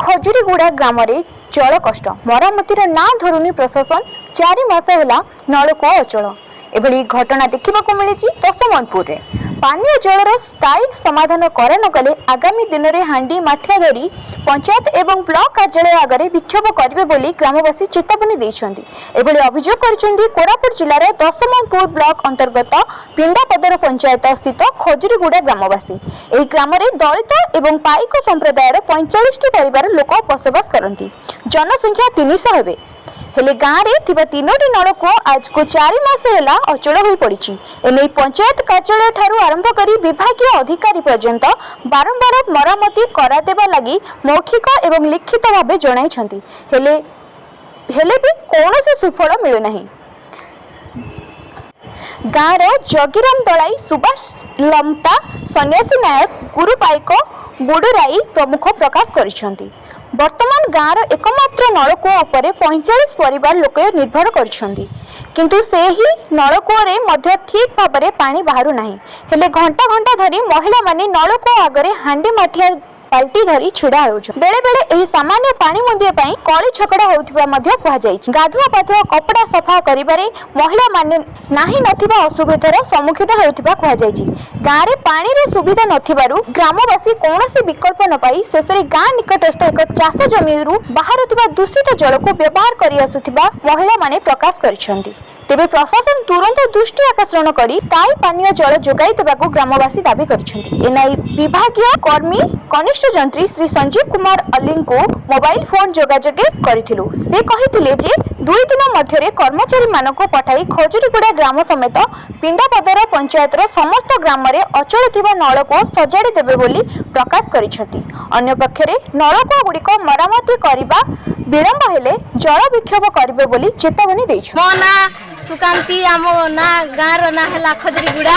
ଖଜୁରୀଗୁଡ଼ା ଗ୍ରାମରେ ଜଳ କଷ୍ଟ। ମରାମତିର ନାଁ ଧରୁନି ପ୍ରଶାସନ। 4 ମାସ ହେଲା ନଳକୂଅ ଅଚଳ। ଏଭଳି ଘଟଣା ଦେଖିବାକୁ ମିଳିଛି ଦଶମନ୍ତପୁରରେ। ପାନୀୟ ଜଳର ସ୍ଥାୟୀ ସମାଧାନ କରାନଗଲେ ଆଗାମୀ ଦିନରେ ହାଣ୍ଡି ମାଠିଆ ଧରି ପଞ୍ଚାୟତ ଏବଂ ବ୍ଲକ କାର୍ଯ୍ୟାଳୟ ଆଗରେ ବିକ୍ଷୋଭ କରିବେ ବୋଲି ଗ୍ରାମବାସୀ ଚେତାବନୀ ଦେଇଛନ୍ତି। ଏଭଳି ଅଭିଯୋଗ କରିଛନ୍ତି କୋରାପୁଟ ଜିଲ୍ଲାର ଦଶମନ୍ତପୁର ବ୍ଲକ ଅନ୍ତର୍ଗତ ପିଣ୍ଡାପଦର ପଞ୍ଚାୟତ ସ୍ଥିତ ଖଜୁରୀଗୁଡ଼ା ଗ୍ରାମବାସୀ। ଏହି ଗ୍ରାମରେ ଦଳିତ ଏବଂ ପାଇକ ସମ୍ପ୍ରଦାୟର 45ଟି ପରିବାର ଲୋକ ବସବାସ କରନ୍ତି। ଜନସଂଖ୍ୟା 300 ହେବେ। ହେଲେ ଗାଁରେ ଥିବା ତିନୋଟି ନଳକୂଅ ଆଜକୁ 4 ମାସ ହେଲା ଅଚଳ ହୋଇପଡ଼ିଛି। ଏନେଇ ପଞ୍ଚାୟତ କାର୍ଯ୍ୟାଳୟ ଠାରୁ ଆରମ୍ଭ କରି ବିଭାଗୀୟ ଅଧିକାରୀ ପର୍ଯ୍ୟନ୍ତ ବାରମ୍ବାର ମରାମତି କରାଦେବା ଲାଗି ମୌଖିକ ଏବଂ ଲିଖିତ ଭାବେ ଜଣାଇଛନ୍ତି। ହେଲେ ହେଲେ ବି କୌଣସି ସୁଫଳ ମିଳୁନାହିଁ। ଗାଁର ଜଗିରାମ ଦଳାଇ, ସୁବାସ ଲମ୍ତା, ସନ୍ନ୍ୟାସୀ ନାୟକ, ଗୁରୁ ପାଇକ, ବୁଡୁରାଇ ପ୍ରମୁଖ ପ୍ରକାଶ କରିଛନ୍ତି। ବର୍ତ୍ତମାନ ଗାଁର ଏକମାତ୍ର ନଳକୂଅ ଉପରେ 45 ପରିବାର ଲୋକ ନିର୍ଭର କରିଛନ୍ତି। କିନ୍ତୁ ସେହି ନଳକୂଅରେ ମଧ୍ୟ ଠିକ୍ ଭାବରେ ପାଣି ବାହାରୁ ନାହିଁ। ହେଲେ ଘଣ୍ଟା ଘଣ୍ଟା ଧରି ମହିଳାମାନେ ନଳକୂଅ ଆଗରେ ହାଣ୍ଡି, ମାଠିଆ, ବାଲ୍ଟି ଧରି ଛିଡ଼ା ହେଉଛନ୍ତି। ବେଳେ ବେଳେ ଏହି ସାମାନ୍ୟ ପାଣି ମୁନ୍ଦିଏ ପାଇଁ କଳି ଝଗଡ଼ା ହେଉଥିବା ମଧ୍ୟ କୁହାଯାଇଛି। ଗାଧୁଆ ପାଧୁଆ, କପଡ଼ା ସଫା କରିବାରେ ମହିଳାମାନେ ନାହିଁ ନଥିବା ଅସୁବିଧାର ସମ୍ମୁଖୀନ ହେଉଥିବା କୁହାଯାଇଛି। ଗାଁରେ ପାଣିର ସୁବିଧା ନଥିବାରୁ ଗ୍ରାମବାସୀ କୌଣସି ବିକଳ୍ପ ନ ପାଇ ଶେଷରେ ଗାଁ ନିକଟସ୍ଥ ଏକ ଚାଷ ଜମିରୁ ବାହାରୁଥିବା ଦୂଷିତ ଜଳକୁ ବ୍ୟବହାର କରି ଆସୁଥିବା ମହିଳାମାନେ ପ୍ରକାଶ କରିଛନ୍ତି। ତେବେ ପ୍ରଶାସନ ତୁରନ୍ତ ଦୃଷ୍ଟି ଆକର୍ଷଣ କରି ସ୍ଥାୟୀ ପାନୀୟ ଜଳ ଯୋଗାଇ ଦେବାକୁ ଗ୍ରାମବାସୀ ଦାବି କରିଛନ୍ତି। ଏନେଇ ବିଭାଗୀୟ କର୍ମୀ କନିଷ୍ଠ ଯନ୍ତ୍ରୀ ଶ୍ରୀ ସଞ୍ଜୀବ କୁମାର ଅଲ୍ଲୀଙ୍କୁ ମୋବାଇଲ ଫୋନ ଯୋଗାଯୋଗ କରିଥିଲୁ। ସେ କହିଥିଲେ ଯେ 2 ଦିନ ମଧ୍ୟରେ କର୍ମଚାରୀମାନଙ୍କୁ ପଠାଇ ଖଜୁରୀଗୁଡ଼ା ଗ୍ରାମ ସମେତ ପିଣ୍ଡାପଦର ପଞ୍ଚାୟତର ସମସ୍ତ ଗ୍ରାମରେ ଅଚଳ ଥିବା ନଳକୂଅ ସଜାଡ଼ି ଦେବେ ବୋଲି ପ୍ରକାଶ କରିଛନ୍ତି। ଅନ୍ୟପକ୍ଷରେ ନଳକୂଅ ଗୁଡ଼ିକ ମରାମତି କରିବା ବିଳମ୍ବ ହେଲେ ଜଳ ବିକ୍ଷୋଭ କରିବେ ବୋଲି ଚେତାବନୀ ଦେଇଛନ୍ତି। ମୋ ନାଁ ସୁକାନ୍ତି। ଆମ ନାଁ, ଗାଁର ନାଁ ହେଲା ଖଜୁରୀଗୁଡ଼ା।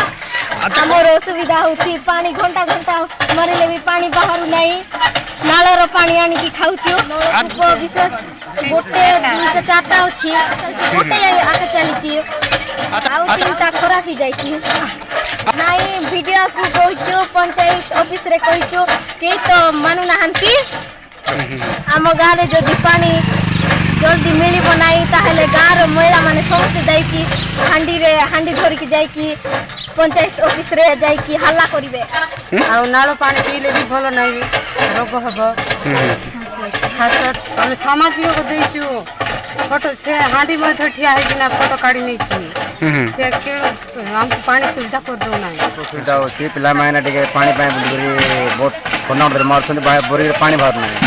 ଆମର ଅସୁବିଧା ହେଉଛି, ପାଣି ଘଣ୍ଟା ଘଣ୍ଟା ମରିଲେ ବି ପାଣି ବାହାରୁ ନାହିଁ। ନାଳର ପାଣି ଆଣିକି ଖାଉଛୁ। ନଳକୂପ ବିଶେଷ ଗୋଟେ, ଦୁଇଟା, ଚାରିଟା ଅଛି। ଗୋଟେ ଆଗ ଚାଲିଛି, ଆଉ ତିନିଟା ଖରାପ ହେଇଯାଇଛି। ନାଇଁ, ବିଡିଓକୁ କହିଛୁ, ପଞ୍ଚାୟତ ଅଫିସରେ କହିଛୁ, କେହି ତ ମାନୁନାହାନ୍ତି। ଆମ ଗାଁରେ ଯଦି ପାଣି ଜଲ୍ଦି ମିଳିବ ନାହିଁ, ତାହେଲେ ଗାଁର ମହିଳାମାନେ ସମସ୍ତେ ଯାଇକି ହାଣ୍ଡିରେ ହାଣ୍ଡି ଧରିକି ଯାଇକି ପଞ୍ଚାୟତ ଅଫିସରେ ଯାଇକି ହାଲ୍ଲା କରିବେ। ଆଉ ନାଳ ପାଣି ପିଇଲେ ବି ଭଲ ନାହିଁ, ରୋଗ ହବ। ଖାସ ଆମେ ସାମାଜିକ ଦେଇଛୁ ଫଟୋ। ସେ ହାଣ୍ଡି ମଧ୍ୟ ଠିଆ ହେଇକିନା ଫଟୋ କାଢ଼ି ନେଇଛି। ସେ କେଳୁ ଆମକୁ ପାଣି ସୁବିଧା କରିଦେଉନାହିଁ। ଅସୁବିଧା ହେଉଛି। ପିଲାମାନେ ଟିକେ ପାଣି ପାଇଁ ବୁଲିକରି ବହୁତ ଖଣ୍ଡ ଧରି ମାରୁଛନ୍ତି, ବୋରିଂରେ ପାଣି ବାହାରୁ ନାହିଁ।